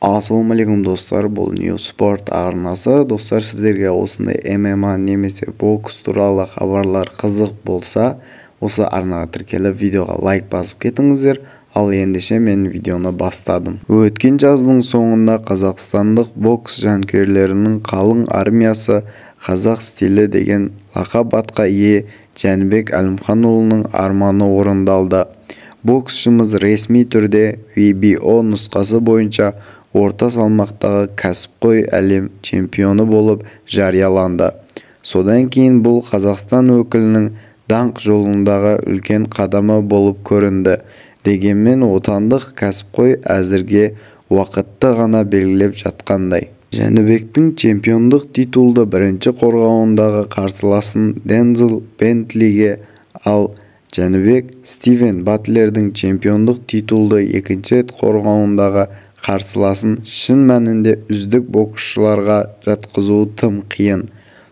Ассалаумағалейкум, достар! Бұл New Sport арнасы. Достар, сіздерге осындай ММА немесе бокс туралы хабарлар қызық болса, осы арнаға тіркеліп, видеоға лайк басып кетіңіздер. Ал ендеше мен видеоны бастадым. Өткен жаздың соңында қазақстандық бокс жанкүйерлерінің қалың армиясы «Қазақ стилі» деген лақап атқа ие Жәнібек Әлімханұлының арманы орындалды. Боксшымыз ресми түрде WBO нұсқасы бойынша орта салмақтағы кәсіпқой әлем чемпионы болып жарияланды. Содан кейін бұл Қазақстан өкілінің даңқ жолындағы үлкен қадамы болып көрінді. Дегенмен отандық кәсіпқой әзірге уақытты ғана белгілеп жатқандай. Жәнібектің чемпиондық титулды бірінші қорғауындағы қарсыласын Дензел Бентлиге, ал Жәнібек Стивен Батлердің чемпиондық титулды екінші рет қорғауындағы қарсыласын шын мәнінде үздік боксшыларға жатқызу тым қиын.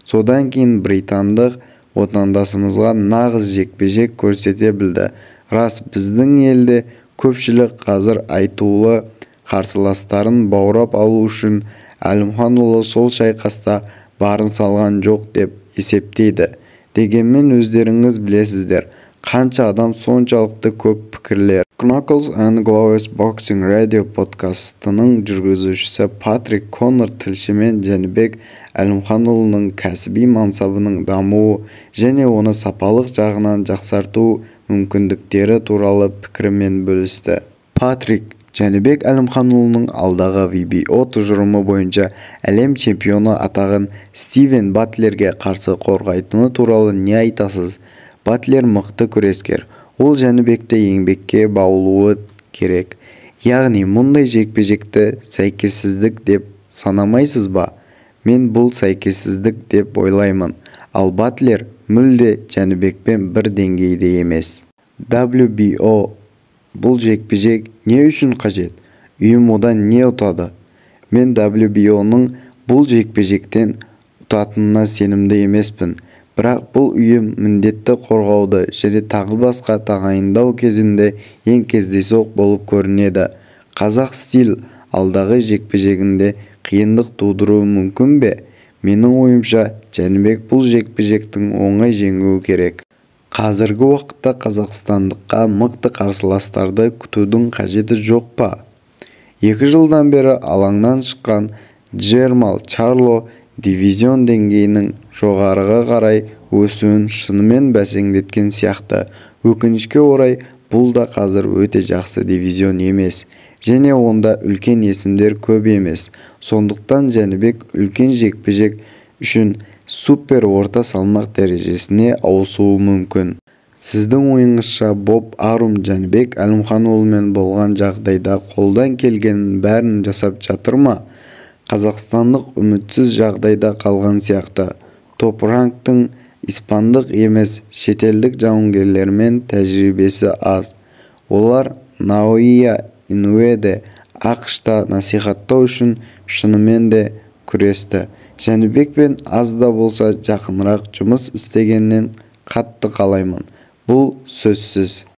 Содан кейін британдық отандасымызға нағыз жекпе-жек көрсете білді. Рас, біздің елде көпшілік қазір айтулы қарсыластарын баурап алу үшін Әлімханұлы сол шайқаста барын салған жоқ деп есептейді. Дегенмен өздеріңіз білесіздер, қанша адам, соншалықты көп пікірлер. Knuckles and Gloves Boxing Radio подкастының жүргізушісі Патрик Коннор тілшімен Жәнібек Әлімханұлының кәсіби мансабының дамуы және оны сапалық жағынан жақсарту мүмкіндіктері туралы пікірімен бөлісті. Патрик, Жәнібек Әлімханұлының алдағы WBO тұжырымы бойынша әлем чемпионы атағын Стивен Батлерге қарсы қорғайтыны туралы не айтасыз? Батлер мықты күрескер. Ол Жәнібекті еңбекке баулуы керек. Яғни мұндай жекпе-жекті сәйкессіздік деп санамайсыз ба? Мен бұл сәйкессіздік деп ойлаймын. Ал Батлер мүлде Жәнібекпен бір деңгейде емес. WBO бұл жекпе-жек не үшін қажет? Ұйым одан не ұтады? Мен WBO-ның бұл жекпе-жектен ұтатынына сенімді емеспін. Бірақ бұл ұйым міндетті қорғауды және тағы басқа тағайындау кезінде ең кездейсоқ болып көрінеді. Қазақ стиль алдағы жекпе-жегінде қиындық тудыруы мүмкін бе? Менің ойымша, Жәнібек бұл жекпе-жектің оңай жеңуі керек. Қазіргі уақытта қазақстандыққа мықты қарсыластарды күтудің қажеті жоқ па? 2 жылдан бері алаңнан шыққан Джермалл Чарло дивизион деңгейінің жоғарыға қарай өсуін шынымен бәсеңдеткен сияқты. Өкінішке орай, бұл да қазір өте жақсы дивизион емес және онда үлкен есімдер көп емес. Сондықтан Жәнібек үлкен жекпе-жек үшін супер орта салмақ дәрежесіне ауысуы мүмкін. Сіздің ойыңызша, Боб Арум Жәнібек Әлімханұлымен болған жағдайда қолдан келгеннің бәрін жасап жатыр ма? Қазақстандық үмітсіз жағдайда қалған сияқты. Топ Ранктың испандық емес, шетелдік жауынгерлермен тәжірибесі аз. Олар Наоя Иноуэді АҚШ-та насихаттау үшін шынымен де күресті. Жәнібекпен аз да болса жақынырақ жұмыс істегенін қатты қалаймын. Бұл сөзсіз.